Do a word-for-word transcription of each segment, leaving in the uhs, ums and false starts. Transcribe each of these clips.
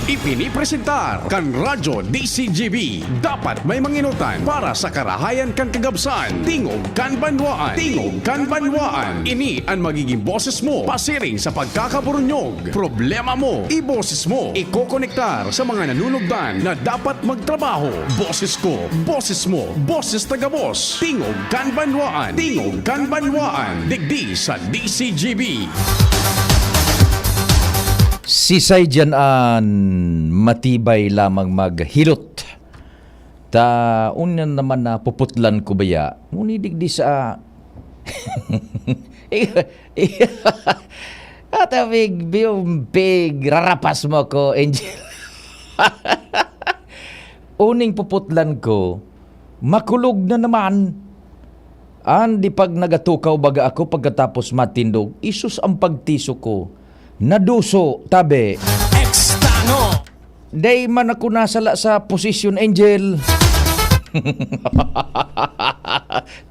Ipinipresentar kan Radyo D C G B. Dapat may manginutan para sa karahayan kan kagabsan. Tingog kan banwaan. Tingog kan banwaan. Ini an magiging boses mo pasiring sa pagkakaburunyog. Problema mo, iboses mo. Ikokonektar sa mga nanunugdan na dapat magtrabaho. Boses ko, boses mo, boses taga-boss. Tingog kan banwaan. Tingog kan banwaan. Digdi sa D C G B. Sisay diyan an matibay lamang maghilot? Ta unya naman na puputlan ko baya, nguni digdi sa Ata big, big, big, rarapas mo ako, Angel. Uning puputlan ko, makulog na naman. An di pag nagatukaw baga ako pagkatapos matindog, isus ang pagtiso ko. Naduso, tabi. Extano. Dai man ako nasala sa posisyon, Angel.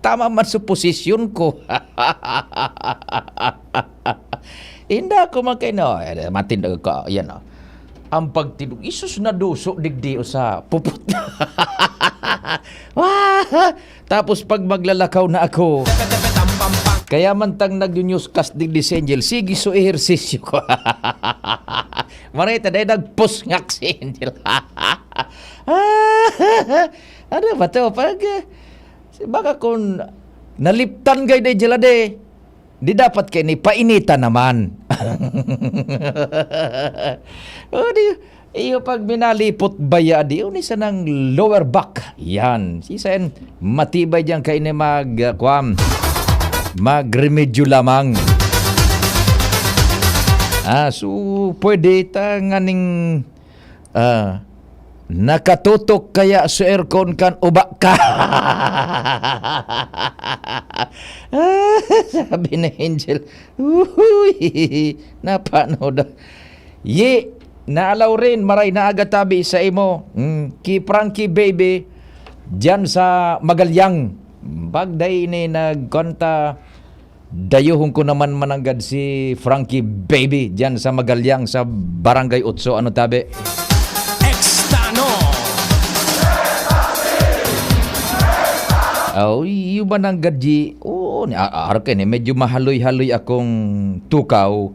Tama man sa posisyon ko. Inda ako man kayo, no? Eh, matindog ko. Yan, oh. Ang pagtindog, isus, naduso, digdi o sa pupot. Wah! Tapos pag maglalakaw na ako, kaya man tang nag-newscast digdi si Angel, sige, so ehersisyo ko. Marita, dahil nagpusngak si Angel. Ano ba to? Pag, eh, baka kung naliptan kayo ni Angel, ade, di dapat kayo ni painitan naman. O, di, iyo pag minalipot baya, di, uni sa nang lower back. Yan. Si Sen, matibay diyan kayo ni mag, ah, kwan, magremedyo lamang. Ah, so, pwede ta nganing, ah, nakatutok kaya sa aircon kan uba ka? Sabi ni Angel, "Uy, napano da?" Yi, naalaw rin, maray na aga tabi sa imo. Mm, ki Frankie Baby, diyan sa Magalyang. Pag dai ini nagkanta, dayuhon ko naman mananggad si Frankie Baby diyan sa Magalyang, sa Barangay Otso. Ano tabi? Extano. Oh, iyo ba nang gadji? Oo, ni, a-, a-, arke ni, medyo mahaloy-haloy akong tukaw.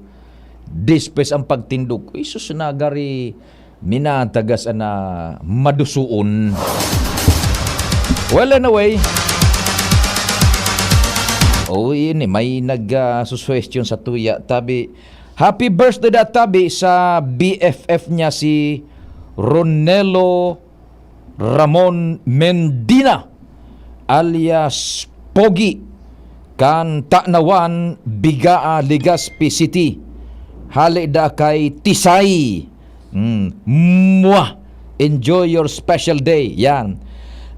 Dispes ang pagtindog. Isus, nagari minatagas ana madusuon. Well, anyway. Oh, ini, may nag, ah, susuwestiyon sa tuya, tabi. Happy birthday da, tabi, sa B F F niya, si Ronelo Ramon Mendina, alias Pogi, kan Tanawan, Bigaa, Legazpi City. Hale da kay Tisay. Mm. Mwah! Enjoy your special day. Yan.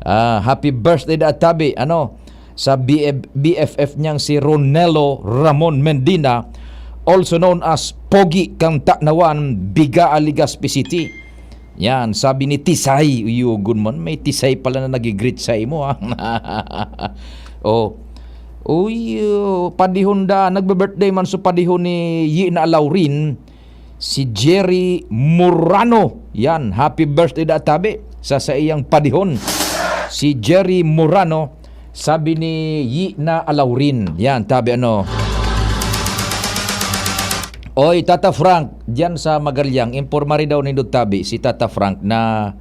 Ah, happy birthday da, tabi. Ano? Sa B F, B F F niyang si Ronelo Ramon Mendina, also known as Pogi, kan Tanawan, Bigaa, Legazpi City. Yan, sabi ni Tisay, uyugon man, may Tisay pala na nag-greet sa imo, ha? Oh. Uy, oh, padihon da, nagbe-birthday man so padihon ni Yina Laurin, si Jerry Murano. Yan, happy birthday da, tabi, sa saiyang padihon. Si Jerry Murano, sabi ni Yina Alaurin. Yan, tabi, ano. Oy, Tata Frank, diyan sa Magalyang, impormari daw nindo tabi si Tata Frank na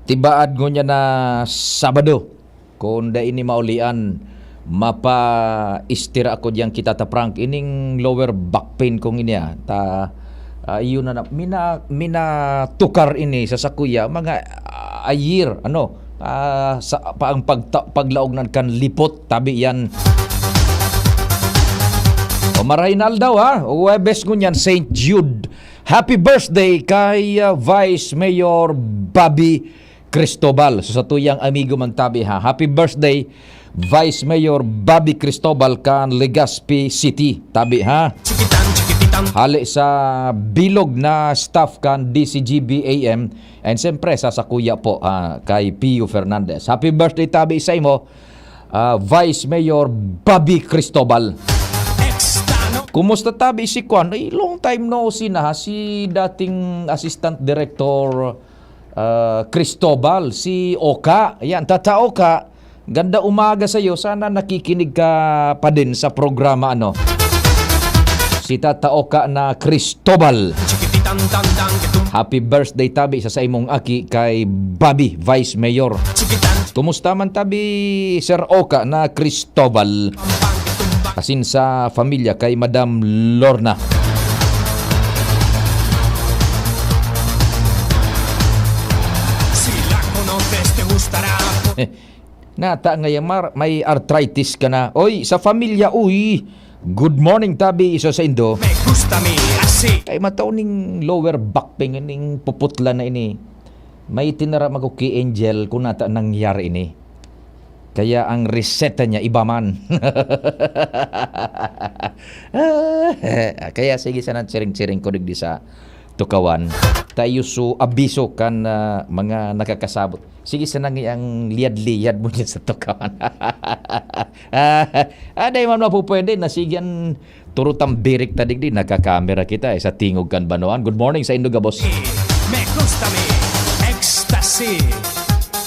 tibaad ngunyan na Sabado. Kung dai ini maulian, mapa-istira ako diyan ki Tata Frank. Ining lower back pain kong ini, ah. Ta, ah, iyo na, na, mina-, minatukar ini sa sakuya, mga, ah, a year, ano, ah, sa, pa ang pagta-, paglaog na kan lipot, tabi yan. O, maray na aldaw, ha? Huwebes ngunyan, Saint Jude. Happy birthday kay, ah, Vice Mayor Bobby Cristobal. So, sa tuyang amigo man tabi, ha. Happy birthday, Vice Mayor Bobby Cristobal kan Legazpi City. Tabi, ha. Hale sa bilog na staff kan D C G B A M. And siyempre, sa sakuya po, ah, kay Pio Fernandez. Happy birthday, tabi, sa imo, ah, Vice Mayor Bobby Cristobal. Kumusta tabi si Kwan? Ay, long time no see na, ha, si dating Assistant Director, ah, Cristobal, si Oka. Ayan, Tata Oka, ganda umaga sa'yo. Sana nakikinig ka pa din sa programa, ano? Si Tata Oka na Cristobal. Happy birthday, tabi, sa saimong aki kay Bobby, Vice Mayor. Kumusta man tabi, Sir Oka na Cristobal? Asin sa familia kay Madam Lorna. Nata ngaya mar-, may arthritis ka na. Oy, sa familia, uy. Good morning, tabi, isa sa indo. Kay mataw ning lower back pain, ning puputla na ini. May tinara ako ki Angel kung nata nangyari ini. Kaya ang reseta niya iba man. Kaya sige sana chiring-chiring ko digdi sa tukawan. Tayo su abiso kan, ah, mga nakakasabot. Sige sana ngi ang liyad-liyad mo dyan sa tukawan. Ah, ah, dai man mapupwede na sige an Turo tambirik ta digdi, nagkakamera kita, eh, sa tingog kan banwaan. Good morning sa indo gabos. Me gusta mi ecstasy.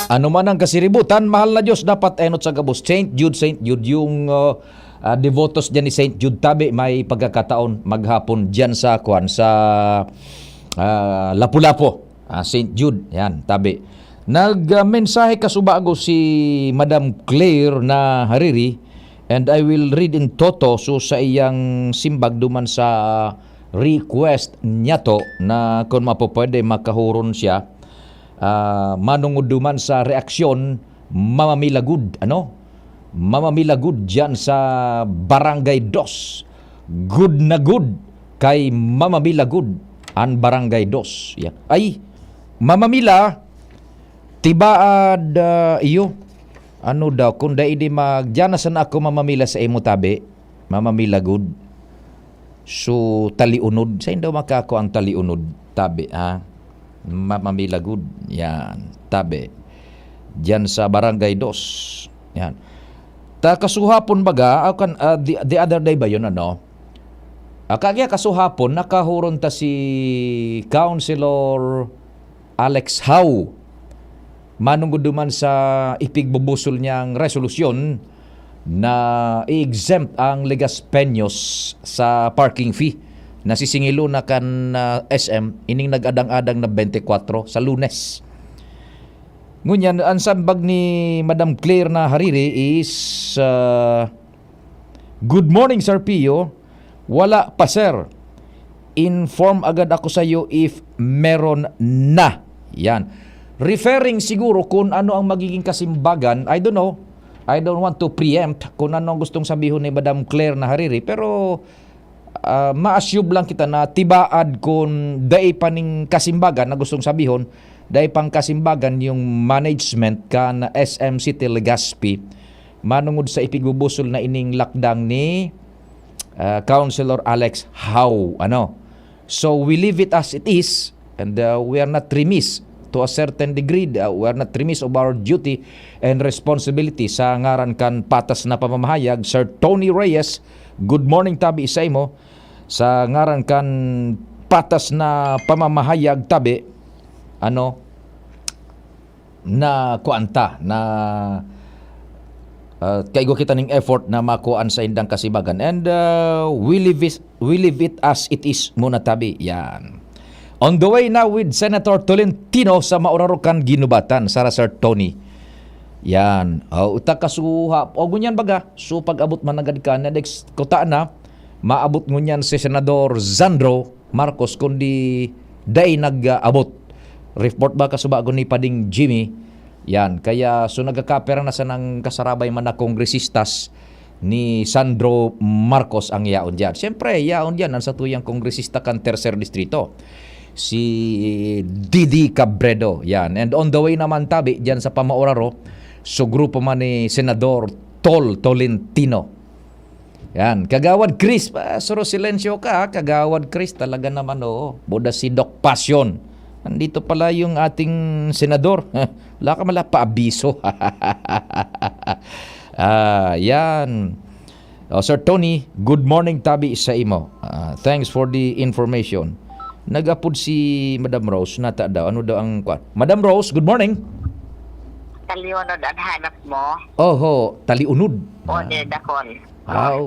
Ano man ang kasiributan, mahal na Diyos, dapat enot sa gabos. Saint Jude, Saint Jude, yung, uh, uh, devotos dyan ni Saint Jude, tabi, may pagkakataon maghapon dyan sa, kwan, sa, uh, Lapu-Lapu. Ah, Saint Jude, yan, tabi. Nag, ah, mensahe kasubago si Madam Claire na Hariri, and I will read in toto so sa iyang simbag duman sa request niyato na kun mapupwede makahuron siya, ah, manungod duman sa reaksyon, Mamamilagud, ano? Mamamilagud diyan sa Barangay Dos. Good na good kay Mamamilagud an Barangay Dos. Yan. Ay, Mamamila, tibaad, ah, iyo. Ano daw, kung dai di mag-, diyan na sana ako mamamila sa imo tabi, Mamamilagud. So, taliunod. Sain daw makako ang taliunod? Tabi, ha? Mamamilagud. Yan. Tabi. Diyan sa Barangay Dos. Yan. Ta kasuhapon baga, ah, kan, ah, the, the other day ba yun, ano? Ah, kaya kasuhapon, nakahuron ta si Councilor Alex Howe. Manungod duman sa ipigbubusol niyang resolusyon na i-exempt ang Legaspeños sa parking fee na sisingilo na kan, ah, S M, ining nag-adang-adang na twenty-four sa Lunes. Ngunyan, ang sambag ni Madam Claire na Hariri is, ah, "Good morning, Sir Pio. Wala pa, sir. Inform agad ako sa'yo if meron na." Yan. Referring siguro kung ano ang magiging kasimbagan, I don't know. I don't want to preempt kung ano ang gustong sabihon ni Madam Claire na Hariri, pero, ah, ma-assume lang kita na tibaad kung dai pa ning kasimbagan na gustong sabihon, dai pang kasimbagan yung management kan S M City Legazpi manungod sa ipigbubusol na ining lakdang ni, ah, Councilor Alex Howe, ano. So, we leave it as it is, and, uh, we are not remiss to a certain degree, uh, we are not remiss of our duty and responsibility sa ngaran kan patas na pamamahayag. Sir Tony Reyes, good morning, tabi sa imo. Sa ngaran kan patas na pamamahayag, tabi, ano, na kuan ta, na, ah, kaigwa kita ning effort na makuhaan sa indang kasibagan. And, ah, we leave it, we leave it as it is muna, tabi. Yan. On the way now with Senator Tolentino sa Maurarokan, Ginubatan, Sara Sir Tony. Yan. O, uta ka suha. O, ngunyan baga, so pag-abot man agad ka, na next kuta na, maabot ngunyan si Senador Sandro Marcos, kundi dai nag-abot. Report ba kasubago ni Pading Jimmy? Yan. Kaya, so nagkakapera na sanang kasarabay man na kongresistas ni Sandro Marcos ang yaon diyan. Siyempre, yaon diyan ang satuyang kongresista kan Tercer Distrito, si Didi Cabredo. Yan. And on the way naman, tabi, diyan sa Pamauraro, so grupo man ni Senador Tol Tolentino. Yan, Kagawad Chris, ah, suro silensyo ka, ha? Kagawad Chris, talaga naman, oo. Boda si Doc Passion. Nandito pala yung ating senador. Wala ka man lang paabiso. Ah, yan. Oh, Sir Tony, good morning tabi sa imo. Ah, thanks for the information. Nag-apod si Madam Rose, nata daw. Ano daw ang kwan? Madam Rose, good morning. Taliunod ang hanap mo. Oho, taliunod. O, de, dakol. Aw.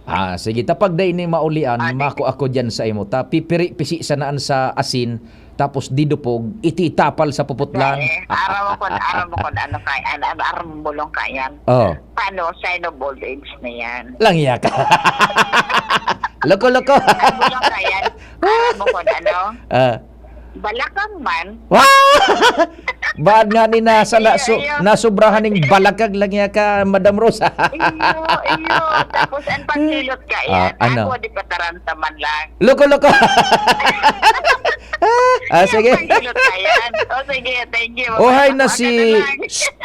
Ah, sige, tapag dai ni maulian, Ah, di- mako ako dyan sa imo. Ta, pipiri, pisi sanaan sa asin, tapos didupog, ititapal sa puputlan. Eh, aram mo kung, aram mo kung ano kaya, ano, ano, aram mo bulong kaya yan. Oh. Paano? Sign of old age na yan. Langya ka. Loko, loko. Ang bulong kaya yan, aram mo kung ano, Ah. balakang man. Wow! Baad nga ni nasa na, Iyo, su, iyo. Nasobrahan ning balakag lang niya ka, Madam Rosa. Iyo, iyo. Tapos ang paghilot ka yan. Ah, ano? Ako, di patarantaman lang. Loko, loko. Ah, sige. Ang paghilot ka yan. O sige, thank you. Oh, hi na Ako si na lang.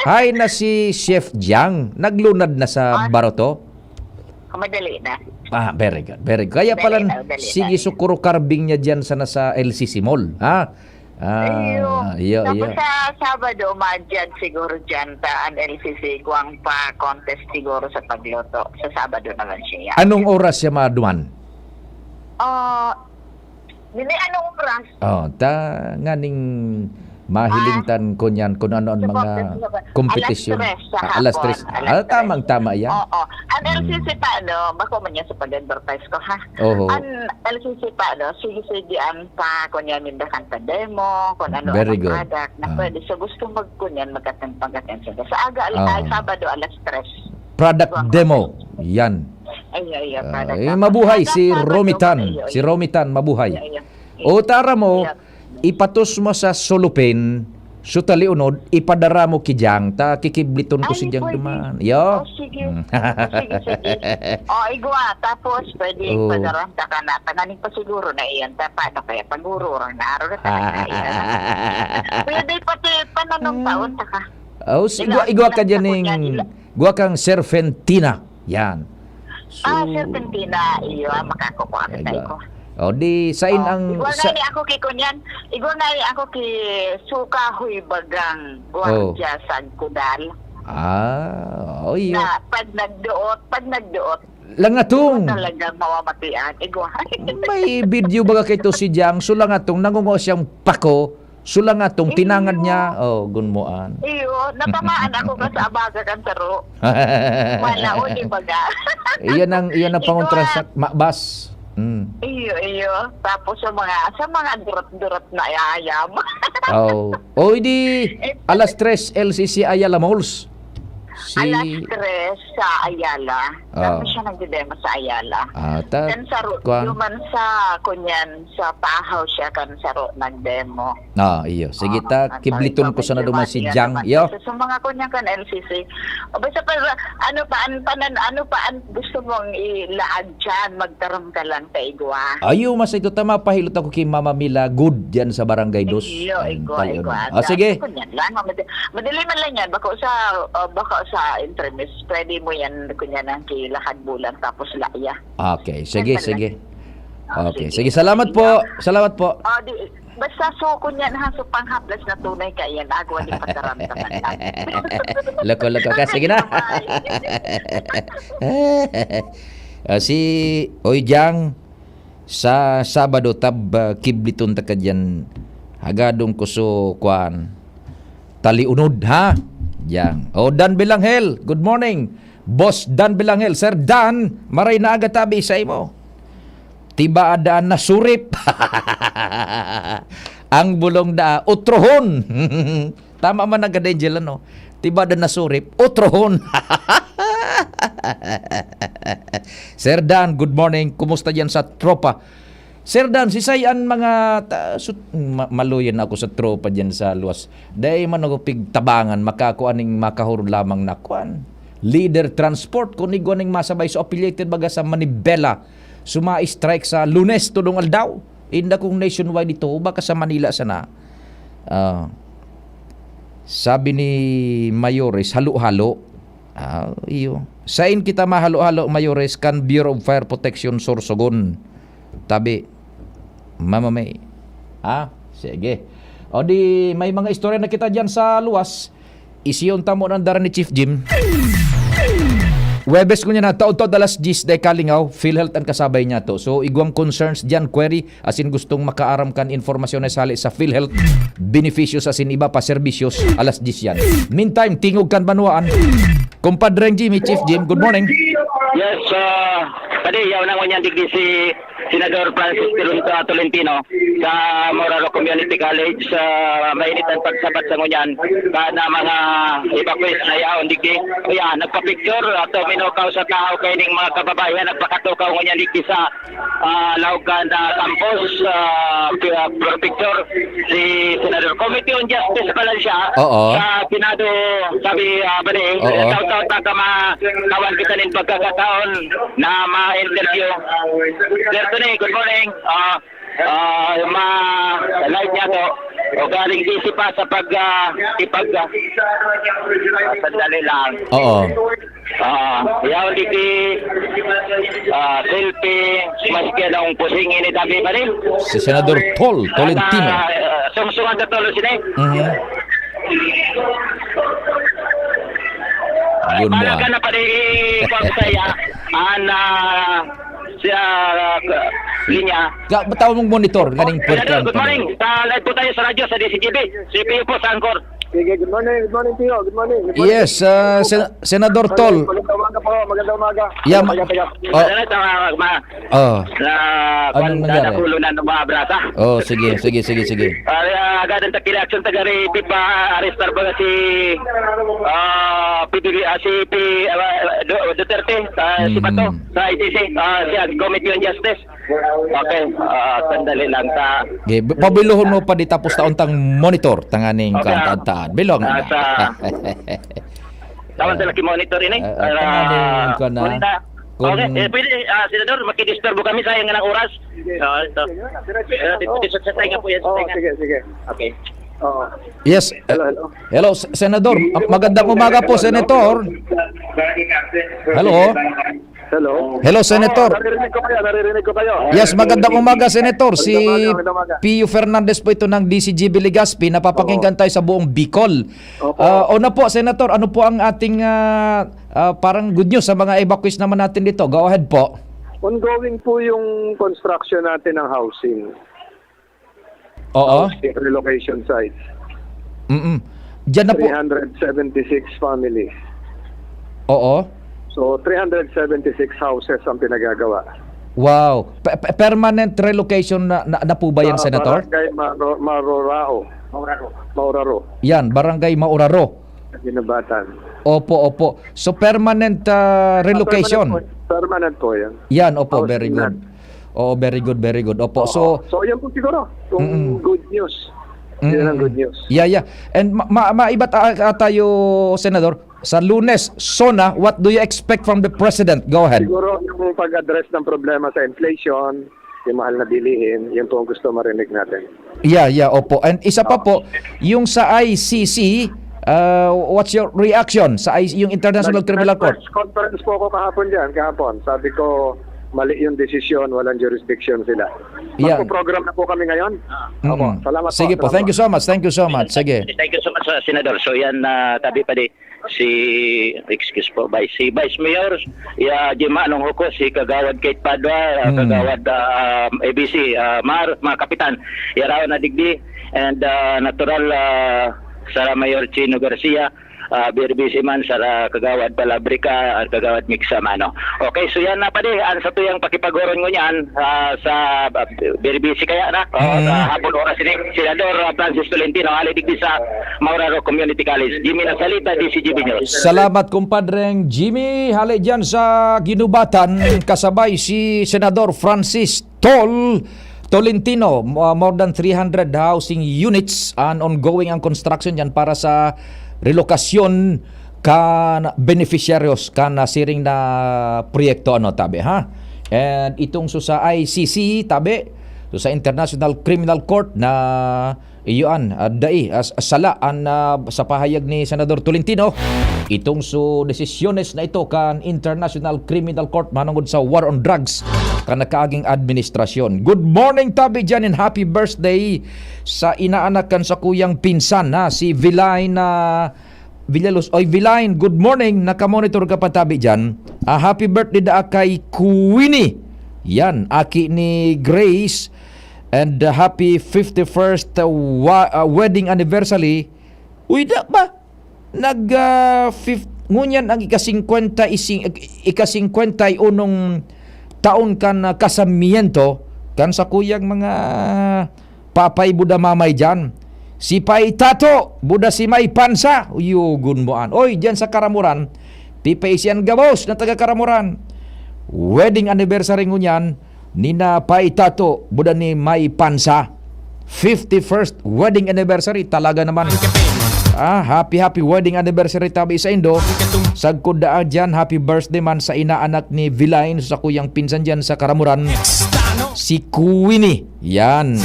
Hi na si Chef Jang. Naglunad na sa Ah. Baroto. Madali na. Ah, very good. Very good. Kaya Dali pala, na, dali sige, na. Sukuro Carving niya dyan sana sa L C C Mall, ha? Ah, iyo, iyo. Tapos sa Sabado, madyan siguro dyan sa ang L C C, kuwang pa contest siguro sa pagluto. Sa Sabado naman siya. Anong oras siya maduman? Ah, hindi, anong oras? Oh, ta nganing mahilingtan ko niyan kung ano ang Sa mga contest na ba? kompetisyon. Alas tres sa Ah, alas hapon. tres. Alas Ah, tres. tamang-tama yan. Oo. Ang Mm. L C C pa, ano, bako man yan sa pag-advertise ko, ha? Oho. Ang L C C pa, ano, sige-sige ang pa, kunya, minda kan pa demo, kung ano Very ang good. product na Ah. pwede. So, gusto mag, kunyan, mag-attend, mag-attend sila. Sa aga, al- Ah. ah, Sabado, alas tres. Product Wang- demo. Yan. Ay, ay, ay, Ah, product eh, demo. mabuhay Kada si Sabado, Romitan. ay, ay. Si Romitan, mabuhay. Ay, ay, ay. O tara mo, Iya. ipatos mo sa solupin, so taliunod, ipadara mo ki Jang, ta kikibliton ko Ay, si Jang pwede. duman. Yo. Oh, sige. Mm. Oh, sige, sige. Oh, igwa. Tapos, pwede Oh. padaran ta ka na. Tanganing pa siguro na iyan. Ta, paano kaya? Pagururang na araw na talaga iyan. Pwede pati pananong taon ta ka. Oh, si, Ilan igwa, igwa ka ang dyan sakon ning, niya? Ila- igwa kang serpentina. Yan. So, Ah, serpentina. Iyo, ah, makakukuha ka igwa. tayo ko. O di, sain Oh, ang... igwa sa- nga ni ako ki kunyan. Igwa nga ni ako ki suka, huy, bagang Oh. gwardiya sa kudal. Ah, oh, iyo. Na pag nagduot, pag nagduot, Langatong. Talaga mawamatian. Igwa. May video baga kay to si Jang, so langatong nangungo siyang pako, so langatong Iyo. Tinangad niya. Oh, gunmoan. Iyo, natamaan ako ka sa abaga kan saro. Wala, o, di baga. Iyan ang, iyan ang Igwa. pangontra sa mabas. Mm. Iyo, iyo. Tapos sa mga, sa mga durot-durot na ayam. Oh. Oh, di alas tres L C C Ayala Malls. Si Alas tres sa Ayala. Ah. Tapos siya nagdedemo sa Ayala. Ah, ta, Kan saro, kwan. Human sa, kunyan, sa Pahaw siya kan saro nagdemo. Ah, iyo. Sige, Oo, ta, ang kibliton sabi ko ko, sana duman si medyo Jang. matigas Yo. naman sa mga kunyan kan L C C. O basta pa, ano pa, an, panan, ano pa, an gusto mong ilaag dyan, magtaram ka lang sa igwa. Ayo, mas ito tama, pahilot ako kay Mama Mila Good dyan sa Barangay Dos. Iyo, Ayun, igwa, tayo igwa. na. Ah, sige. Kunyan lang, madali, madali man lang yan. Bako sa, uh, bako sa entremis, pwede mo yan, kunyan ang kilakad bulan, tapos laya. Okay, sige, Yan pala. sige. Ah, Okay, sige. sige. Salamat po. Salamat po. Oh, di, basta suko niyan ha, so panghaplas na tunay ka yan, agwa di pataramdaman lang. Loko-loko ka. Sige na. Bye. Ah, si Oy Jang, sa Sabado tab, ah, kibliton ta ka dyan. Hagadong ko so, kwan, taliunod, ha? Jang. O, Dan Belangel, good morning. Boss Dan Belangel, Sir Dan, maray na aga tabi sa imo. Tiba ada nasurip. Ang bulong da, utrohon. Tama man ang Angel, ano? Tiba ada nasurip, utrohon. Sir Dan, good morning. Kumusta dyan sa tropa? Sir Dan, sisay an mga ta, sut, ma, maluyan ako sa tropa dyan sa luwas. Dai man ako pigtabangan, makakuan ning makahurot lamang na kuan. Leader transport, kung igwa ning masabay, so affiliated baga sa Manibela, suma-strike sa Lunes, tudong aldaw. Inda kong nationwide ito, baka sa Manila sana. Ah, sabi ni Mayores, halo-halo. Ah, iyo. Sain kita mahalo-halo, Mayores, kan Bureau of Fire Protection, Sorsogon. Tabi, Mama May. Ha? Sige. O di, may mga istorya na kita dyan sa luwas. Isiyon ta mo ng dara ni Chief Jim. Huwebes ngunyan na, taud-taud alas diyes, dai kalingaw, PhilHealth an kasabay niyato. So, igwang concerns diyan, query, asin gustong makaaram kan impormasyon na sali sa PhilHealth, beneficios asin iba pa serbisyos, alas diyes yan. Meantime, tingog kan banwaan. Kumpadreng Jimmy, Chief Jim, good morning. Yes, uh, padi, yaw na ngunyan digdi si Senador Francis Tolentino sa Mauraro Community College. Uh, mainit ang pagsabat sa ngunyan. Kana mga evacuees na yaon digdi. Ayan, nagpa-picture ato minukaw sa tao kaining mga kababayan nagpakatukaw ngunyan digdi sa uh, Laugan uh, Campus uh, for picture si Senador Committee on Justice pala siya Oo. sa Senado sabi uh, padi, Oo. shout out na kama kawan kita nin pagkakataon na ma-interview. Sir Tony, good morning. Uh, uh, ma-live niya to. O galing busy pa sa pag uh, ipag uh, sandali lang. Oo. Ah, yaw di ki ah, selfie maski anong pusing ini tabi pa rin. Si Senador Tol Tolentino. Ah, sungsungan ka tolo sini. Mhm. Yun mo, ah. Para ka na pala ikuha ko sa iya. An ah, siya ah, linya. Ga, bataw mong monitor ganing Senador, good morning. Sa live po tayo sa radyo sa D C G B. Si Pio po sa Angkor. Sige, good morning, good morning Pio. Good morning. Good morning. Yes, ah, Sen- Senador Tol. Magandang umaga po, magandang umaga. Yeah, ma- Taga, taga. Oh, Sana ma oh. Na Anong kwan nangyari? Nadakulo na ng mga abrasa. Oh, sige, sige, sige, sige. Ah, agad ang takil action taga rin pa arrestar ba si ah PBB ah, si P ah, Du- Duterte ah, si Mhm. Bato sa I C C ah, siya Committee on Justice. Okay, ah, sandali lang ta. Okay, b- pabiluhon mo pa di tapos taon tang monitor tanganing Okay. kantaan-taan. Bilong Ah, na. sa Tawag sa laki monitor ini. Ah, ah, tanganing ka na. Monitor. Kung- Okay, eh, pwede, ah, Senador, makidisturbo kami, sayang nga ng oras. Ah, ito. Eh, dito, dito sa tenga po yan, sa Oo, tenga. sige, sige. Okay. Oo. Yes. eh, Hello, hello. Hello, S- Senator. Ah, magandang umaga po, Senator. Hello. Hello. Hello, Senator. Oo, naririnig ko kayo, naririnig ko kayo. Yes, magandang umaga, Senator. Si Magandang umaga, magandang umaga. Pio Fernandez po ito ng D C G B Legazpi. Napapakinggan tayo sa buong Bicol. Opo. Ah, una po, Senator, ano po ang ating ah, ah, parang good news sa mga evacuees naman natin dito? Go ahead po. Ongoing po yung construction natin ng housing. Oo. Housing relocation sites. Mm-mm. Diyan na po. three hundred seventy-six families. Oo. So, three hundred seventy-six houses ang pinagagawa. Wow. Pe- pe- permanent relocation na, na, na po ba yan, Sa Senator? Barangay Maro- Marorao. Mauraro. Yan, Barangay Mauraro. Ginabatan. Opo, opo. So, permanent ah, relocation. Permanent po, permanent po yan. Yan, opo, Housing very good. na. Oo, very good, very good. Opo, so, So, yan po siguro. Kung Mm-mm. good news. Yun ang good news. Yeah, yeah. And ma- ma- maiba ta- tayo, Senador, sa Lunes, SONA, what do you expect from the President? Go ahead. Siguro yung pag-address ng problema sa inflation, yung mahal na bilihin, yun po ang gusto marinig natin. Yeah, yeah, opo. And isa pa po, yung sa I C C, uh, what's your reaction sa I- yung International Criminal Court? Nag-press conference po ako kahapon dyan, kahapon. Sabi ko, mali yung desisyon, walang jurisdiction sila. Yan. Magpo-program na po kami ngayon. Opo, Mm. salamat Sige po. salamat Thank you so much. Thank you so much. Sige. Thank you so much, uh, Senador. So yan, uh, tabi pa di si, excuse po, Vice, si Vice Mayor, ya, Jima, nung huko, si Kagawad Kate Padua, uh, Mm. Kagawad uh, A B C, uh, Mar, mga kapitan, Yarao na digdi, and uh, natural uh, sa Mayor Chino Garcia, uh, B R B C man, sa uh, Kagawad Palabrica, at Kagawad Mix Amano. Okay, so yan na pa di, ang sa tuyang pakipaghoron ngunyan uh, sa uh, B R B C kaya na, uh, Mm. sa hapon oras ini, Senador uh, Francis Tolentino, hali digdi sa Mauraro Community College. Jimmy Nasalita, D C G B News. Salamat, kumpadreng Jimmy. Hali dyan sa Ginubatan, kasabay si Senador Francis Tol Tolentino. Mo- More than three hundred housing units an ongoing ang construction dyan para sa relokasyon kan beneficiaryos kan siring na proyekto, ano, tabi, ha? And itong so sa I C C, tabi, so sa International Criminal Court na iyan, ah, dai, as, sala an, ah, sa pahayag ni Senador Tolentino, itong so desisyones na ito kan International Criminal Court manungod sa war on drugs kan nakaaging administrasyon. Good morning, tabi dyan, and happy birthday sa inaanak kan sakuyang pinsan, ha, si Vilain na Villalos. Oy, Vilain, good morning. Nakamonitor ka pa tabi dyan. Ah, happy birthday daa kay Queenie. Yan, aki ni Grace. And, ah, happy fifty-first, ah, wa- ah, wedding anniversary. Uy, da ba? Nag, ah, fif- ngunyan ang ikasingkwenta ising- ikasingkwenta y unong taon kan, ah, kasamiento kan sakuyang mga papay buda mamay dyan. Si Pay Tato, buda si May Pansa. Uyugon mo an. Oy, dyan sa Karamuran, pipaisian gabos na taga Karamuran. Wedding anniversary ngunyan, nina Pay Tato, buda ni May Pansa. Fifty-first wedding anniversary, talaga naman. Ah, happy, happy wedding anniversary tabi sa Indo. Sagkod daa dyan, happy birthday man sa inaanak ni Vilain, sa kuyang pinsan dyan sa Karamuran. Si Queenie. Yan.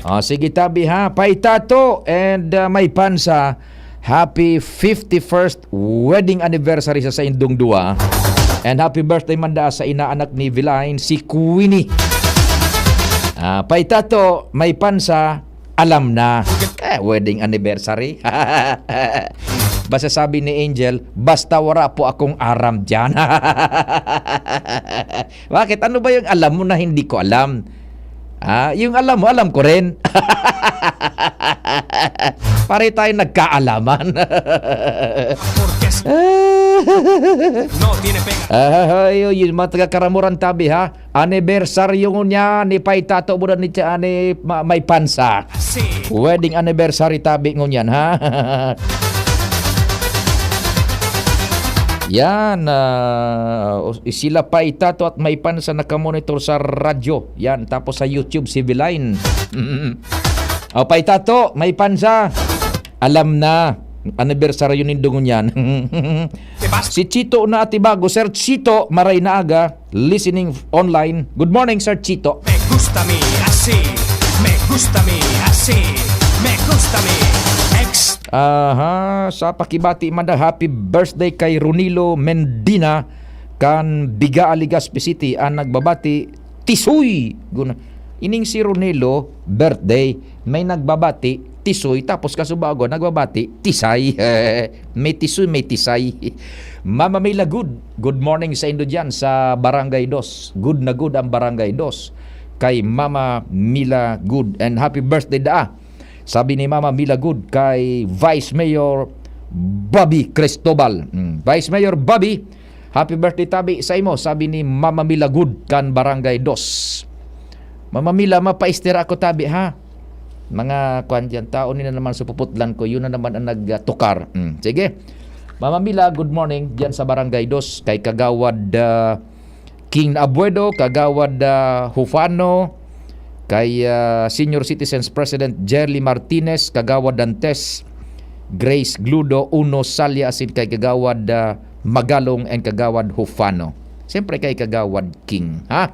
Ah, sige tabi ha. Pay Tato and, ah, May Pansa. Happy fifty-first wedding anniversary sa saindong duwa. And happy birthday man daa sa inaanak ni Vilain, si Queenie. Ah, Pay Tato, May Pansa, alam na. Eh, wedding anniversary. Basta sabi ni Angel, "Basta wala po akong aram dyan." Bakit? Ano ba yung alam mo na hindi ko alam? Ah, yung alam mo, alam ko rin. Pare tayo nagkaalaman. Porque no tiene pega. Ah, yun, yung mga taga-Karamuran tabi ha. Anibersaryo niya ni Pay Tato, buda ni, ni ma, May Pansa. Sí. Wedding anniversary tabi ngunyan ha. Yan, ah, sila Pay Tato at May Pansa nakamonitor sa radyo. Yan, tapos sa YouTube, si Vilain. Mm. O, Pay Tato, May Pansa. Alam na. Anibersaryo nindo ngunyan. Te basta. Si Chito na Atibago. Sir Chito, maray na aga. Listening online. Good morning, Sir Chito. Me gusta mi así. Me gusta mi así. Me gusta mi ex. Aha, sa pakibati man da, happy birthday kay Ronilo Mendina kan Biga, Legazpi City, ang nagbabati, Tisoy! Guna. Ining si Ronilo, birthday, may nagbabati, Tisoy, tapos kasubago, nagbabati, Tisay. May Tisoy, may Tisay. Mama Mila, good, good morning sa indo dyan sa Barangay Dos. Good na good ang Barangay Dos kay Mama Mila, good. And happy birthday daa. Sabi ni Mama Mila, good kay Vice Mayor Bobby Cristobal. Mm, Vice Mayor Bobby, happy birthday tabi sa imo, sabi ni Mama Mila, good kan Barangay Dos. Mama Mila, mapaistira ako tabi ha. Mga kwan dyan, tao nila naman sa puputlan ko, yun na naman ang nagtukar. Mm, sige. Mama Mila, good morning dyan sa Barangay Dos, kay Kagawad ah, King Abuedo, Kagawad ah, Hufano, kay ah, Senior Citizens President Jerly Martinez, Kagawad Dantes, Grace Gludo, Uno Salya, asin kay Kagawad ah, Magalong and Kagawad Hufano. Siyempre kay Kagawad King, ha?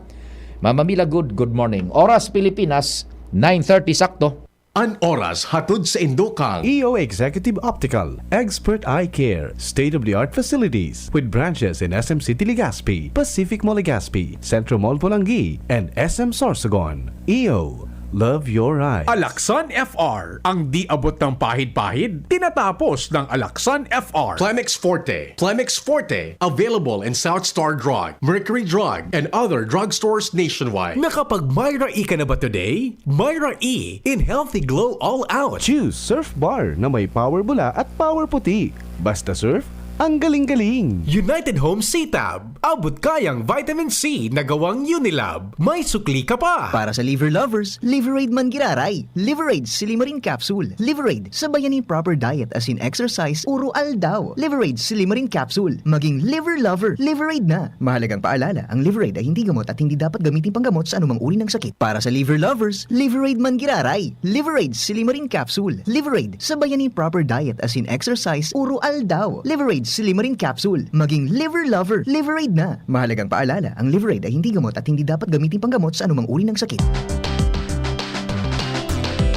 Mama Mila, good, good morning. Oras Pilipinas, nine thirty sakto. An oras hatod sa indo kan E O Executive Optical, Expert Eye Care, state-of-the-art facilities with branches in S M City Legazpi, Pacific Mall Legazpi, Centro Mall Polangui, and S M Sorsogon. E O, love your eyes. Alaksan F R. Ang di abot ng pahid-pahid, tinatapos ng Alaksan F R. Plemex Forte. Plemex Forte. Available in South Star Drug, Mercury Drug, and other drugstores nationwide. Nakapag-Myra E ka na ba today? Myra E in Healthy Glow All Out. Choose Surf Bar na may power bula at power puti. Basta surf, ang galing-galing! United Home C-Tab. Abot kayang vitamin C na gawang Unilab. May sukli ka pa. Para sa liver lovers, Liverade man giraray. Liverade Silimarin Capsule. Liverade, sabayan nin proper diet asin exercise uro aldaw. Liverade Silimarin Capsule. Maging liver lover, Liverade na. Mahalagang paalala, ang Liverade ay hindi gamot at hindi dapat gamitin panggamot sa anumang uri ng sakit. Para sa liver lovers, Liverade man giraray. Liverade Silimarin Capsule. Liverade, sabayan nin proper diet asin exercise uro aldaw. Liverade Silimarin Capsule. Maging liver lover, Liverade na. Mahalagang paalala, ang Liverade ay hindi gamot at hindi dapat gamitin panggamot sa anumang uri ng sakit.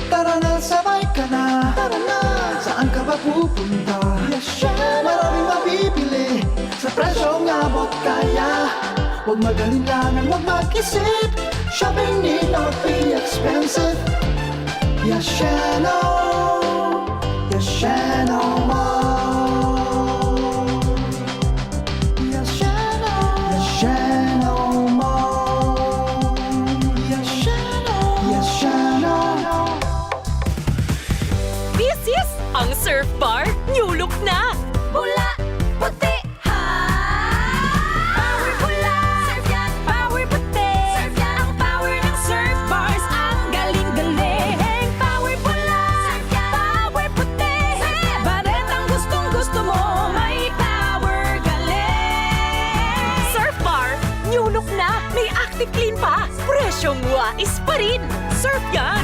Tara na, sabay ka na. Tara na. Saan ka ba pupunta? Yes, syempre. Maraming mabibili sa presyong abot kaya. Huwag mag-alinlangan, huwag mag-isip. Shopping need not be expensive. Yes, Sheno. Yes, Sheno Mart. Punok na! May Active Clean pa! Presyong wais pa rin! Surf yan!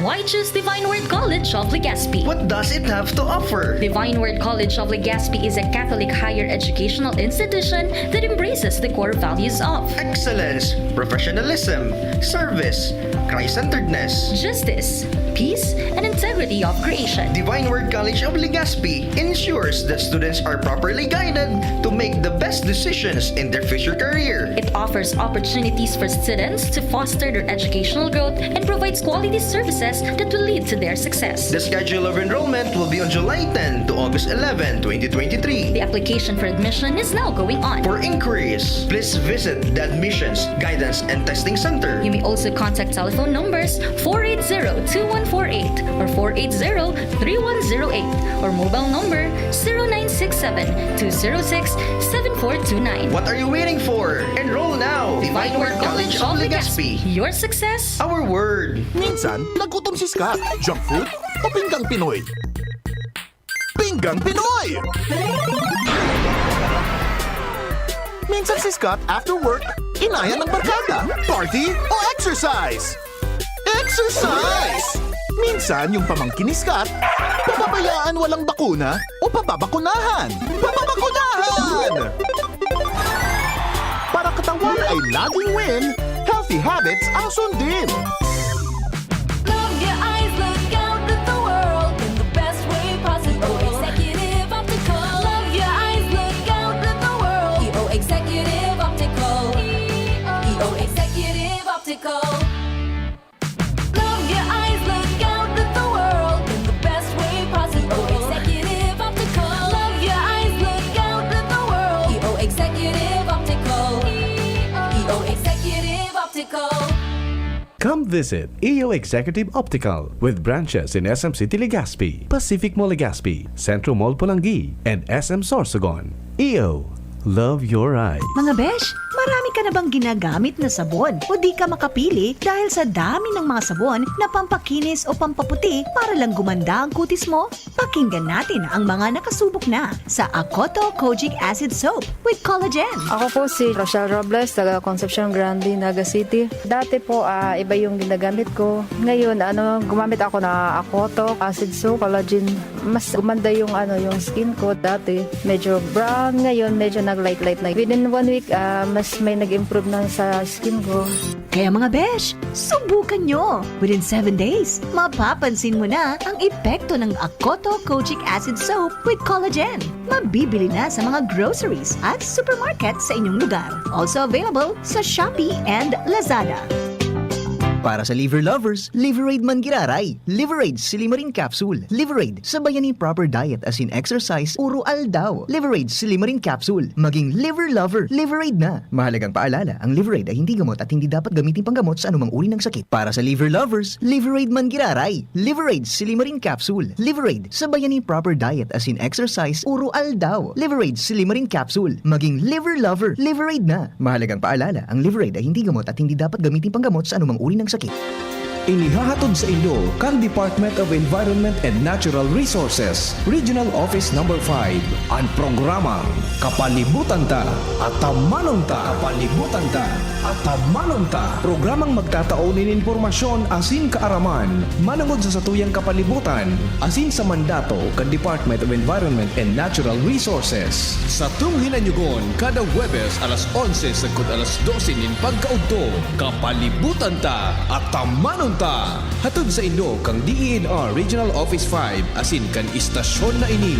Why choose Divine Word College of Legazpi? What does it have to offer? Divine Word College of Legazpi is a Catholic higher educational institution that embraces the core values of Excellence, professionalism, service, Christ-centeredness. Justice, peace, and integrity of creation. Divine Word College of Legazpi ensures that students are properly guided to make the best decisions in their future career. It offers opportunities for students to foster their educational growth and provides quality services that will lead to their success. The schedule of enrollment will be on July ten to August eleven, twenty twenty-three. The application for admission is now going on. For inquiries, please visit the Admissions, Guidance, and Testing Center. You may also contact telephone numbers four eight zero two one four eight or four eight zero three one zero eight or mobile number zero nine six seven two zero six seven four two nine. What are you waiting for? Enroll now! Divine Word College of Legazpi. Your success. Our word. Minsan, nagutom si Scott. Junk food o pinggang Pinoy? Pinggang Pinoy! Minsan si Scott after work, inaya ng barkada, party o exercise? Exercise! Minsan yung pamangkin ni Scott, papabayaan walang bakuna o papabakunahan? Papabakunahan! Para katawan ay laging win, healthy habits ang sundin. Love your eyes, look out at the world in the best way possible. E O Executive Optical. Love your eyes, look out at the world. E O Executive Optical. E O Executive Optical. Love your eyes, look out at the world in the best way possible. E O Executive Optical. Love your eyes, look out at the world. E O Executive Optical. E O Executive Optical. Come visit E O Executive Optical with branches in S M City Legazpi, Pacific Mall Legazpi, Centro Mall Polangui, and S M Sorsogon. E O, love your eyes. Mga besh, marami ka na bang ginagamit na sabon o di ka makapili dahil sa dami ng mga sabon na pampakinis o pampaputi para lang gumanda ang kutis mo? Pakinggan natin ang mga nakasubok na sa Akoto Kojic Acid Soap with Collagen. Ako po si Rochelle Robles, taga Concepcion Grande, Naga City. Dati po, ah, iba yung ginagamit ko. Ngayon, ano, gumamit ako na Akoto, acid soap, collagen. Mas gumanda yung, ano, yung skin ko. Dati, medyo brown. Ngayon, medyo nag-light-light na. Within one week, ah, mas may nag-improve na sa skin ko. Kaya mga besh, subukan nyo! Within seven days, mapapansin mo na ang epekto ng Akoto Kojic Acid Soap with Collagen. Mabibili na sa mga groceries at supermarket sa inyong lugar. Also available sa Shopee and Lazada. Para sa liver lovers, Liverade man giraray. Liverade Silimarin Capsule. Liverade, sabayan nin proper diet asin exercise oro-aldaw. Liverade Silimarin Capsule. Maging liver lover, Liverade na. Mahalagang paalala, ang Liverade ay hindi gamot at hindi dapat gamiting panggamot sa anumang uri ng sakit. Para sa liver lovers, Liverade man giraray. Liverade Silimarin Capsule. Liverade, sabayan nin proper diet asin exercise oro-aldaw. Liverade Silimarin Capsule. Maging liver lover, Liverade na. Mahalagang paalala, ang Liverade ay hindi gamot at hindi dapat gamiting panggamot sa anumang uri ng sakit. Inihahatod sa inyo kan Department of Environment and Natural Resources, Regional Office Number five, an programang Kapalibutan Ta, Atamanon Ta. Kapalibutan Ta, Atamanon Ta. Programang magtatao nin impormasyon asin kaaraman manongod sa satuyang kapalibutan asin sa mandato kan Department of Environment and Natural Resources. Satong hinanyugon kada Huwebes alas onse sagkod alas dose nin pagkaudto. Kapalibutan Ta, Atamanon Ta. Hatod sa inyo kan D E N R Regional Office five asin kan istasyon na ini.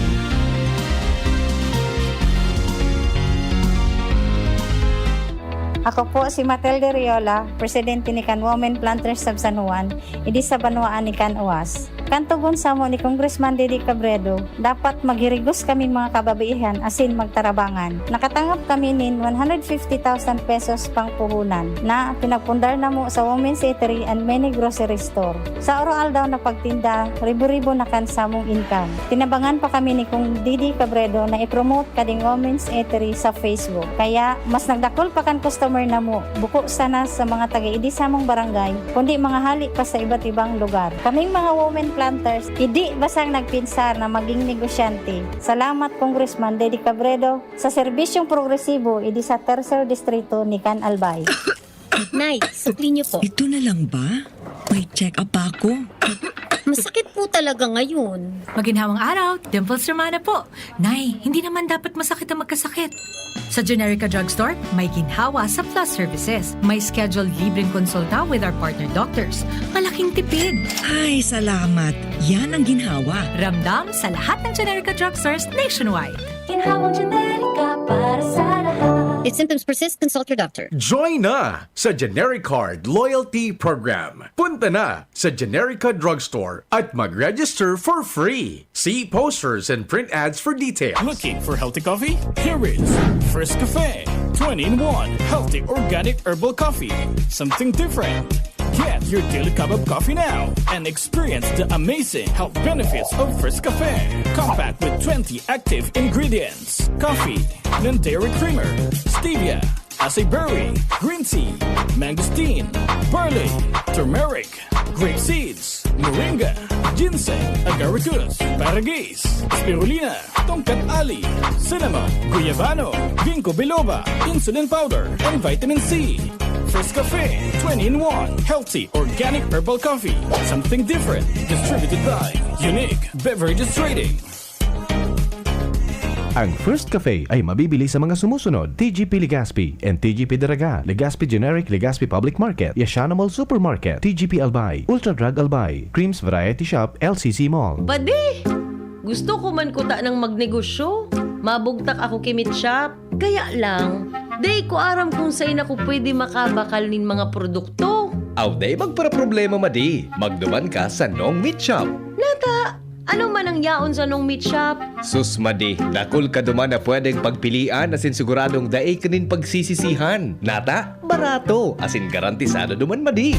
Ako po si Matilde Riola, presidente ni kan Women Planters of San Juan, idi sa banwaan ni kan Uas. Kan togon samo ni Congressman Didi Cabredo, dapat maghirigos kaming mga kababaihan asin magtarabangan. Nakatangop kami nin one hundred fifty thousand pesos pangpuhunan na pinagpundar namo sa Women's Eatery and many grocery store. Sa oro-aldaw na pagtinda, ribo-ribo na kan samong income. Tinabangan pa kami ni Kong Didi Cabredo na i-promote kading Women's Eatery sa Facebook. Kaya, mas nagdakul pa kan customer namo, buko sana sa mga taga-idi samong barangay, kundi mga hali pa sa iba't ibang lugar. Kaming mga women planters, idi basang nagpinsar na maging negosyante. Salamat, Congressman Dede Cabredo, sa serbisyong progresibo idi sa Tercer Distrito ni Can Albay. Nay, sukli niyo po. Ito na lang ba? May check-up pa ako. Masakit po talaga ngayon. Maginhawang araw, Dimples Romana po. Nay, hindi naman dapat masakit ang magkasakit. Sa Generica Drugstore, may ginhawa sa Plus Services. May scheduled libreng konsulta with our partner doctors. Malaking tipid! Ay, salamat. Yan ang ginhawa. Ramdam sa lahat ng Generica Drugstores nationwide. Ginhawang Generica para sa lahat. If symptoms persist, consult your doctor. Join na sa Generic Card Loyalty Program. Punta na sa Generica Drugstore at mag-register for free. See posters and print ads for details. Looking for healthy coffee? Here is First Cafe, twenty-in-one healthy organic herbal coffee. Something different. Get your daily cup of coffee now and experience the amazing health benefits of First Cafe. Compact with twenty active ingredients: coffee, non-dairy creamer, stevia, acai berry, green tea, mangosteen, barley, turmeric, grape seeds, moringa, ginseng, agaricus, paragis, spirulina, tongkat ali, cinnamon, guyabano, ginkgo biloba, insulin powder, and vitamin C. First Cafe, twenty-in-one healthy organic herbal coffee. Something different. Distributed by Unique Beverages Trading. Ang First Cafe ay mabibili sa mga sumusunod: T G P Legazpi and T G P Daraga, Legazpi Generic, Legazpi Public Market, Yashana Mall Supermarket, T G P Albay, Ultra Drug Albay, Creams Variety Shop, L C C Mall. Padi! Gusto ko man kuta ng magnegosyo. Mabugtak ako ki Meat Shop. Kaya lang, dai ko aram kung sain ako pwede makabakal nin mga produkto. Aw, dai magparaproblema, madi. Magduman ka sa Nong Meat Shop. Nata, ano man ang yaon sa Nong Meat Shop? Sus, madi, dakul ka duman na pwedeng pagpilian asin siguradong dai ka nin pagsisisihan. Nata, barato, asin garantisado duman, madi.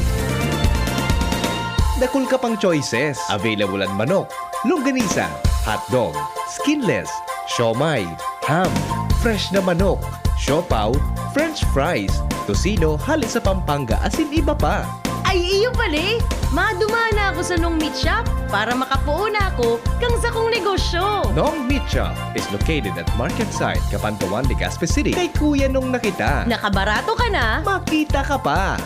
Dakul ka pang choices. Available an manok, longganisa, hotdog, skinless, siomai, ham, fresh na manok, siopaw, french fries, tocino hale sa Pampanga, asin iba pa. Ay, iyo pala eh! Madumana ako sa Nong Meat Shop para makapoon ako kang sakong negosyo. Nong Meat Shop is located at Market Site, Kapantawan, Legazpi City. Kay Kuya Nong na kita. Nakabarato ka na? Makita ka pa.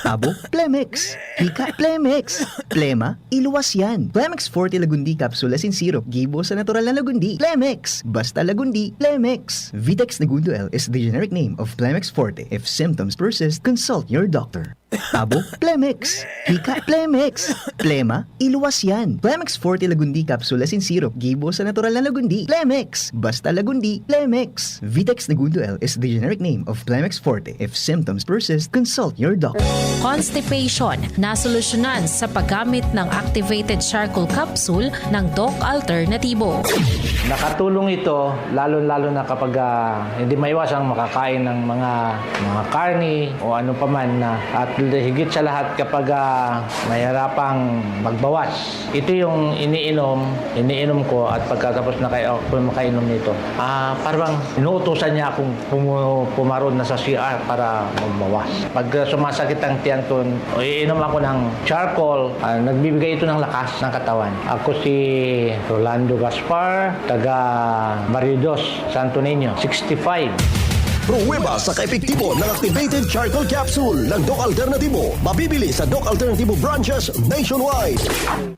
Abo, Plemex. Hika, Plemex. Plema, iluwas yan. Plemex Forte Lagundi Capsule asin Syrup, gibo sa natural na lagundi. Plemex! Basta lagundi, Plemex! Vitex Negundo L is the generic name of Plemex Forte. If symptoms persist, consult your doctor. Abo, Plemex. Hika, Plemex. Plema, iluwas yan. Plemex Forte Lagundi Capsule asin Syrup, gibo sa natural na lagundi. Plemex! Basta lagundi, Plemex! Vitex Negundo L is the generic name of Plemex Forte. If symptoms persist, consult your doctor. Constipation, nasolusyonan sa paggamit ng activated charcoal capsule ng Doc Alternatibo. Nakatulong ito, lalo-lalo na kapag ah, hindi maiwasang makakain ng mga mga karni o ano pa man na, at higit sa lahat kapag ah, mahirapang magbawas. Ito yung iniinom, iniinom ko, at pagkatapos na kayo ako makainom nito, ah, parang inuutusan niya akong pumu- pumaron na sa C R para magbawas. Pag ah, sumasakit ang tiyan ko, iinom ako ng charcoal, ah, nagbibigay ito ng lakas ng katawan. Ako si Rolando Gaspar, taga Barrio Dos, Santo Niño, sixty-five. Pruweba sa kaepektibo ng activated charcoal capsule ng Doc Alternatibo. Mabibili sa Doc Alternatibo branches nationwide.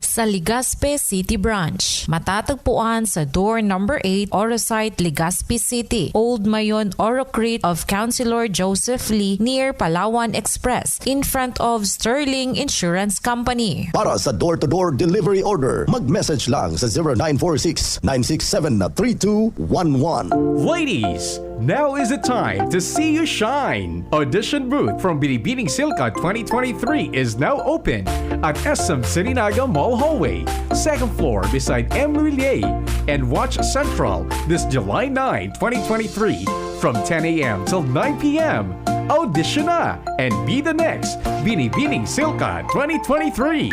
Sa Legazpi City Branch, matatagpuan sa door number eight, Orosite, Legazpi City, Old Mayon, Orocrit of Councilor Joseph Lee, near Palawan Express, in front of Sterling Insurance Company. Para sa door-to-door delivery order, mag-message lang sa zero nine four six, nine six seven, three two one one. Ladies, now is the time to see you shine. Audition booth from Binibining Silkat twenty twenty-three is now open at S M City Naga Mall Hallway, second floor beside M. Lhuillier and Watch Central this July nine, twenty twenty-three from ten a.m. till nine p.m. Audition na and be the next Binibining Silkat twenty twenty-three.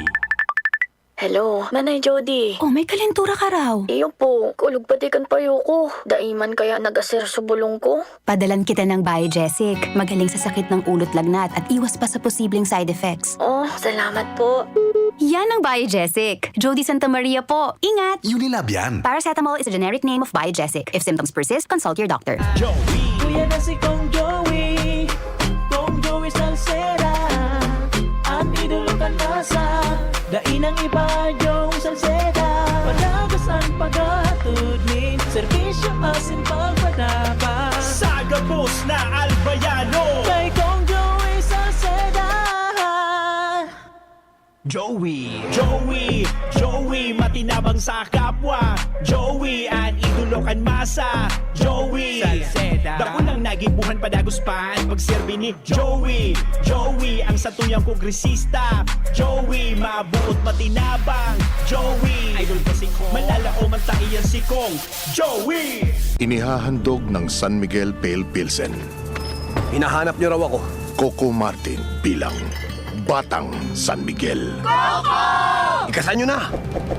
Hello, Manay Jody. Oh, may kalentura ka raw. Iyo po, kulog pati kan payo ko. Dai man kaya nag-aser sa bulong ko? Padalan kita ng Biogesic. Magaling sa sakit ng ulo't lagnat at iwas pa sa posibleng side effects. Oh, salamat po. Yan ang Biogesic. Jody Santa Maria po. Ingat! Unilab yan. Paracetamol is a generic name of Biogesic. If symptoms persist, consult your doctor. Joey. Kuya na si Kong Joey. Kong Joey Salceda. Ang idolo kan masa. Dai nang iba, Joey Salceda. Padagas ang paghatod nin serbisyo asin pagpatabang. Sa gabos na Albayano. Kay Kong Joey Salceda. Joey. Joey, Joey, matinabang sa kapwa. Joey, an idolo kan masa. Joey. Salceda. Dakulang nagibuhan, padagos pa an pagserbi ni Joey. Joey, ang satuyang kongresista. Joey, mabuot, matinabang. Joey. Idol ko si Kong. Malalaoman ta iyan si Kong. Joey. Inihahandog ng San Miguel Pale Pilsen. Hinahanap niyo raw ako. Coco Martin bilang Batang San Miguel. Ikasan nyo na!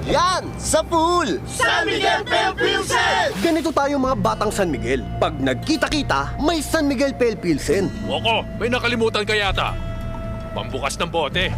Yan! Sa pool! San Miguel Pale Pilsen! Ganito tayo, mga batang San Miguel. Pag nagkita-kita, may San Miguel Pale Pilsen. Coco, may nakalimutan ka yata. Pambukas ng bote.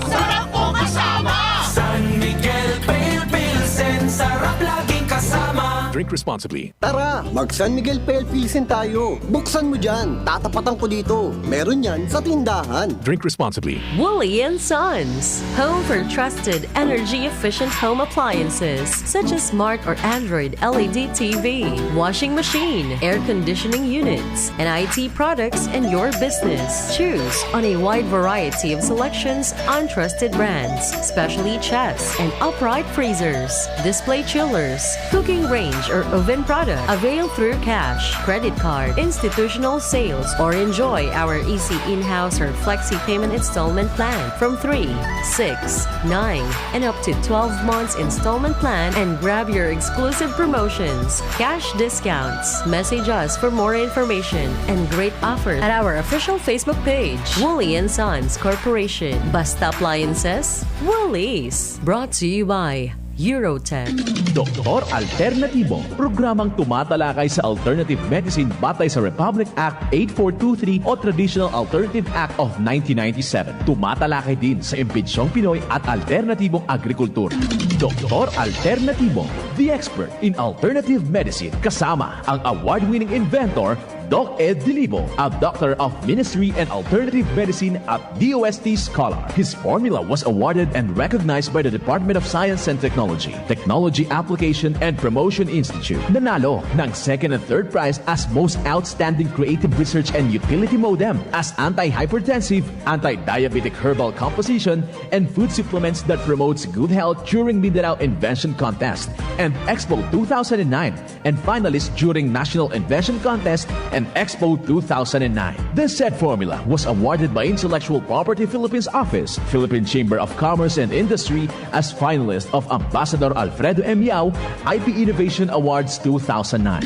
Sarap ko kasama! San Miguel Pale Pilsen, sarap laging kasama. Drink responsibly. Tara, mag San Miguel Pale Pilsen tayo. Buksan mo dyan. Tatapatan ko dito. Meron yan sa tindahan. Drink responsibly. Woolly and Sons, home for trusted energy-efficient home appliances such as smart or Android L E D T V, washing machine, air conditioning units, and I T products in your business. Choose on a wide variety of selections on trusted brands, specially chests and upright freezers, display chillers, cooking range or oven product. Avail through cash, credit card, institutional sales, or enjoy our easy in-house or flexi payment installment plan from three, six, nine, and up to twelve months installment plan and grab your exclusive promotions, cash discounts. Message us for more information and great offers at our official Facebook page, Woolly and Sons Corporation. Basta Appliances, Woolies. Brought to you by Eurotech. Doktor Alternatibo, programang tumatalakay sa alternative medicine batay sa Republic Act eight four two three o Traditional Alternative Act of nineteen ninety-seven. Tumatalakay din sa imbensyong Pinoy at alternatibong agrikultura. Doktor Alternatibo, the expert in alternative medicine, kasama ang award-winning inventor Doc Ed Dilibo, a Doctor of Ministry and Alternative Medicine at D O S T scholar. His formula was awarded and recognized by the Department of Science and Technology, Technology Application and Promotion Institute. Nanalo ng second and third prize as Most Outstanding Creative Research and Utility Modem as Anti-Hypertensive, Anti-Diabetic Herbal Composition, and Food Supplements that Promotes Good Health during Mindanao Invention Contest and Expo two thousand nine, and finalist during National Invention Contest and Expo two thousand nine. The said formula was awarded by Intellectual Property Philippines Office, Philippine Chamber of Commerce and Industry as finalist of Ambassador Alfredo M. Yao I P Innovation Awards two thousand nine.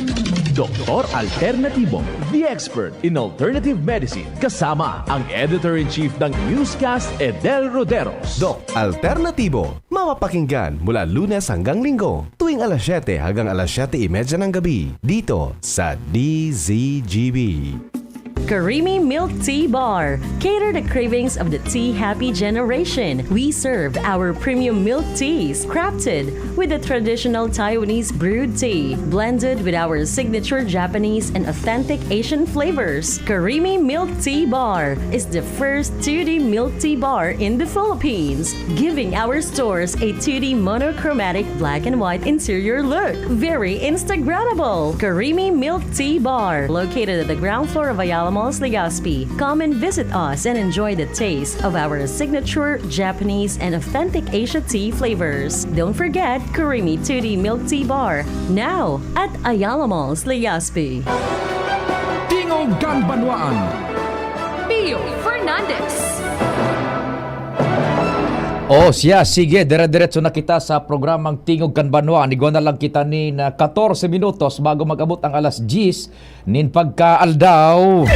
Doktor Alternatibo, the expert in alternative medicine, kasama ang editor-in-chief ng Newscast, Edel Roderos. Doc Alternatibo, mapapakinggan mula Lunes hanggang Linggo, tuwing alas siyete hanggang alas siyete y media ng gabi, dito sa D Z G B. Karimi Milk Tea Bar. Cater the cravings of the tea happy generation. We serve our premium milk teas, crafted with the traditional Taiwanese brewed tea, blended with our signature Japanese and authentic Asian flavors. Karimi Milk Tea Bar is the first two D milk tea bar in the Philippines, giving our stores a two D monochromatic black and white interior look. Very Instagrammable! Karimi Milk Tea Bar, located at the ground floor of Ayala Malls, Legazpi. Come and visit us and enjoy the taste of our signature Japanese and authentic Asia tea flavors. Don't forget Karimi two D Milk Tea Bar, now at Ayala Malls, Legazpi. Tingog kan Banwaan. Pio Fernandez. Oh, siya, sige, dire-diretso na kita sa programang Tingog kan Banwaan. Igwa na lang kita nin katorse minutos bago mag-abot ang alas diyes nin pagkaaldaw.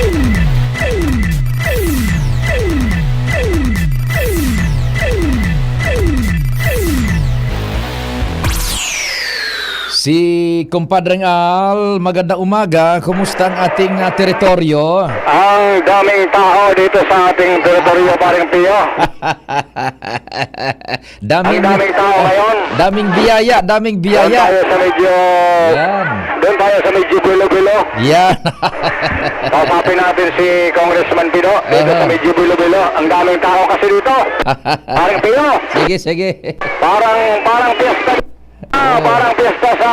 Si Kumpadreng Al, magandang umaga. Kumusta ang ating, ah, teritoryo? Ang daming tao dito sa ating teritoryo, Pareng Pio. Daming, Ang daming tao ngayon. Daming biyaya, daming Doon biyaya. tayo sa medyo... Yan. Doon tayo sa medyo bilo-bilo. Yan. Kausapin natin si Congressman Pino dito Aha. sa medyo bilo-bilo. Ang daming tao kasi dito. Pareng Pio. Sige, sige. Parang, parang piyesta. Ah, Oo. Parang piyesta sa...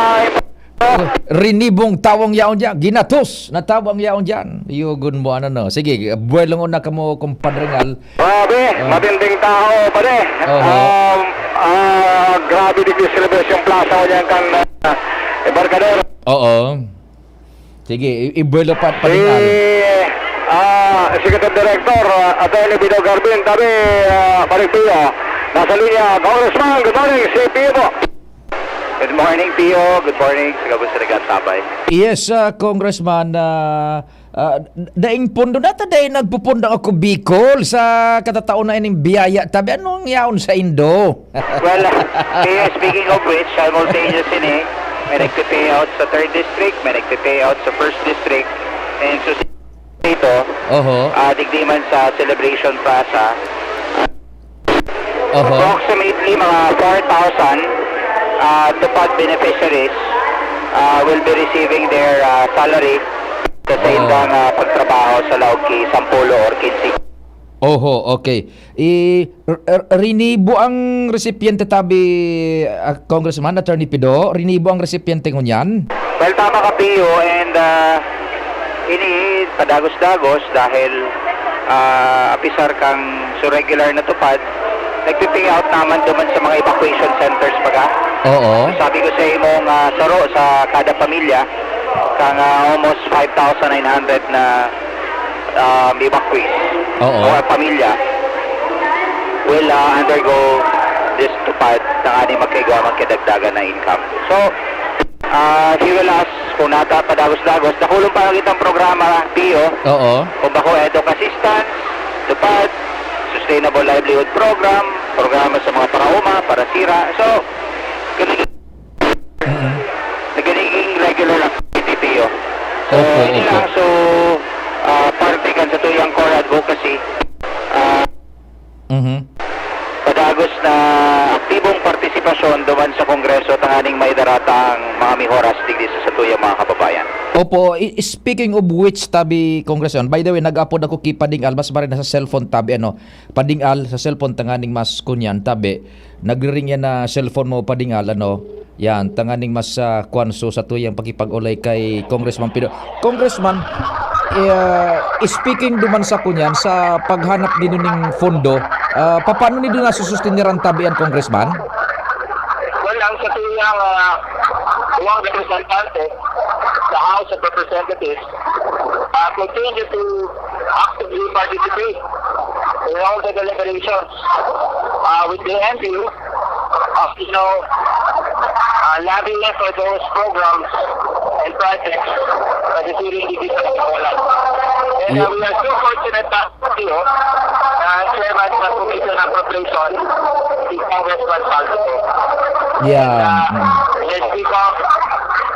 Rinibong tawong yaon dyan. Ginatos na tawong yaon dyan. Yugon mo, ano, no. Sige, buwelong una ka mo, Kumpadreng Al. Grabe, Ah. matinding tao, pare. Oho. Um, ah, grabe digdi sa Celebration Plaza ko dyan kan uh, Embarcadero. Oo. Sige, i- ibuwelo pa, Si, Pading Al. ah, Executive Director, ah, Attorney Bido Garbin, tabi, ah, Pareng Pio. Nasa linya, Congressman, good morning, si Pio po. Good morning, Pio. Good morning, sa gabos sa Nagantabay. Yes, ah, Congressman, ah, ah, daing pondo na ta, daing nagpupondo ako Bicol sa katataon na ining biyaya. Tabi, anong yaon sa Indo? Well, uh, Pio, speaking of which, simultaneous ini, may nagpe-pay out sa third district, may nagpe-pay out sa first district, and so dito, Oho. ah, digdi man sa Celebration Plaza, Oho. approximately mga four thousand ah, TUPAD beneficiaries ah, will be receiving their ah, salary sa Oo. saindang ah, pagtrabaho sa laog ki sampolo or kinse. Oho, okay. I, r- r- rinibo ang resipiente tabi, ah, Congressman, Attorney Pido? Rinibo ang resipiente ngunyan? Well, tama ka, Pio, and ah, ini padagos-dagos dahil ah, apisar kang so regular na TUPAD, nagpi-pay out naman duman sa mga evacuation centers baga. Oo. Sabi ko sa imong ah, saro sa kada pamilya, kang ah, almost five thousand nine hundred na um, evacuees Oo. o pamilya will ah, undergo this TUPAD na nga ni magkaigwa magkadagdagan na income. So, ah, he will ask kung nata padagos-dagos. Dakulon pa lang itang programa, Pio. Oo. Kung bako EDUK assistance, TUPAD, Sustainable Livelihood Program, programa sa mga paraoma, parasira. So, ganun Mm-mm. Nagiging regular activity, Pio. So, Opo, yun opo. lang. So, ah, parte kan sa tuyang core advocacy, ah, Mhm. padagos na aktibong partisipasyon duman sa Kongreso tanganing maidaratang mga mihoras digdi sa satuyang mga kababayan. Opo, i- speaking of which, tabi, Congressman, by the way, nag-apod ako ki Pading Al, mas maray na sa cellphone, tabi, ano, Pading Al, sa cellphone, tanganing mas kunyan, tabi, nagriring yan na cellphone mo, Pading Al, ano, yan, tanganing mas ah, kwan, so, sa tuyang pakipag-ulay kay Congressman Pido. Congressman, eh, speaking duman sa kunyan, sa paghanap nindo ning fondo, ah, paano nindo nasusustiniran tabi an, Congressman? Well, ang sa tuyang uh, uwang representante sa House of Representatives, uh, continue to actively participate in all the deliberations uh, with the end view of, you know, uh, lobbying for those programs and projects that is really needed for the Poland. And uh, we are so fortunate that you know, uh, Chairman sa Commission on Appropriation, si Congressman Saldico. Yeah. Uh, Mm. let's pick up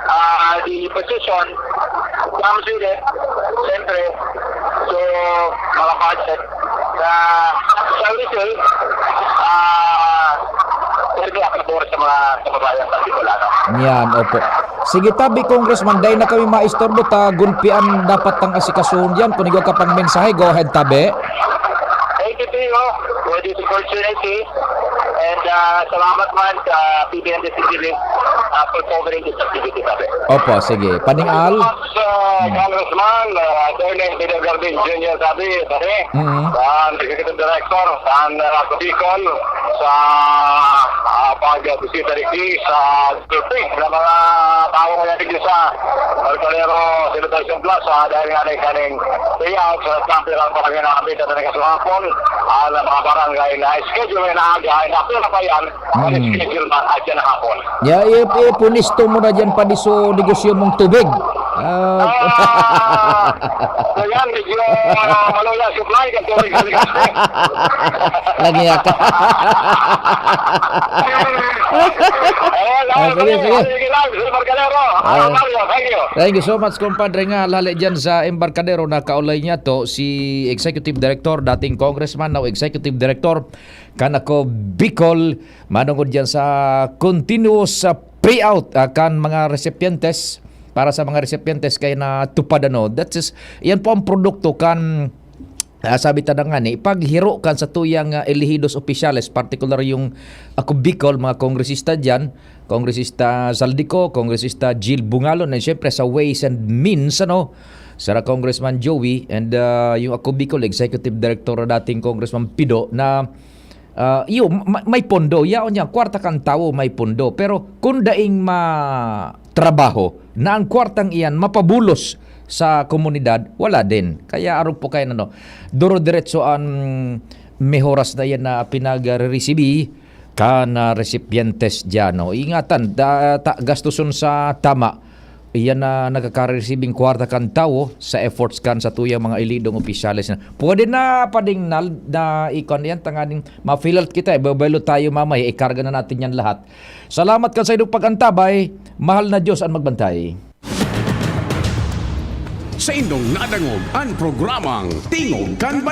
uh, the position comes with it, siyempre, so, mga budget na, shall we say, uh, pwede akabor sa mga kababayan sa Bicolano. Yan, opo. Sige, tabi, Congressman, dai na kami maistorbo ta, gulpi an dapat tang asikasuhon diyan. Kung igwa ka pang mensahe, go ahead, tabi. Thank you, Pio, for this opportunity. And uh, salamat man sa P B N D C T V uh, for covering this activity, tabi. Opo, sige. Paning Al? Sa Congressman, uh, Attorney Peter Garbin Junior, sabi, pare, Mm. ang Executive Director, ang uh, Bicol, sa uh, pagbisita rin sa Duterte na mga tao ngayon dito sa Barcalero Celebration Plaza dahil nga rin kaning payout sa Trump ilang barangay na kapit at nagkasuhapon ang mga barangay na schedule na aga ay nakuha pa yan ang Mm. schedule na at yan hapon. Yeah, if, Pumisto mo na dyan, padi, sa negosyo mong tubig. Ah. Ah, so yan, medyo, ah, maluya supply ka tubig sa negosyo. Lagi ka. Ayan, Ah, ayan, sige, sige, sige. Sige lang, Sir Margalero. Ah, Mario, thank you. Thank you so much, compadre, nga hali dyan sa Embarcadero. Nakaulay niya to si Executive Director, dating Congressman, now Executive Director kan Ako Bicol, manungod yan sa continuous, ah, payout, ah, kan mga recipientes, para sa mga recipientes kaya natupad, ano. That is, yan po ang produkto kan, ah, sabi ta na nga ni, paghiro kan sa tuyang, ah, elehidos opisyales, particular yung Ako Bicol, mga kongresista dyan, Kongresista Zaldico, Kongresista Jill Bungalon, and syempre sa Ways and Means, ano, Sara Congressman Joey, and, ah, yung Ako Bicol Executive Director, dating Congressman Pido, na, ah, iyo, ma-, may pondo. Yaon niya, kwarta kan tawo, may pondo. Pero kung daing matrabaho na ang kwartang iyan mapabulos sa komunidad, wala din. Kaya arog po kayo, ano, duro-diretso ang mehoras na yan na pinag-reresibi kan, ah, recipientes dyan, no? Ingatan, da-, ta-, gastuson sa tama. Iyan na nagkaka-receiving kwarta kan tawo sa efforts kan sa tuyang mga elidong opisyales na. Pwede na, pading nal-, na ikon yan, tanganing ma-fill out kita, eh. Babaylo tayo mamaya, ikarga na natin yan lahat. Salamat kan sa inyong pag-antabay. Mahal na Diyos ang magbantay. Sa indong nadangog ang programang Tingog kan Banwa.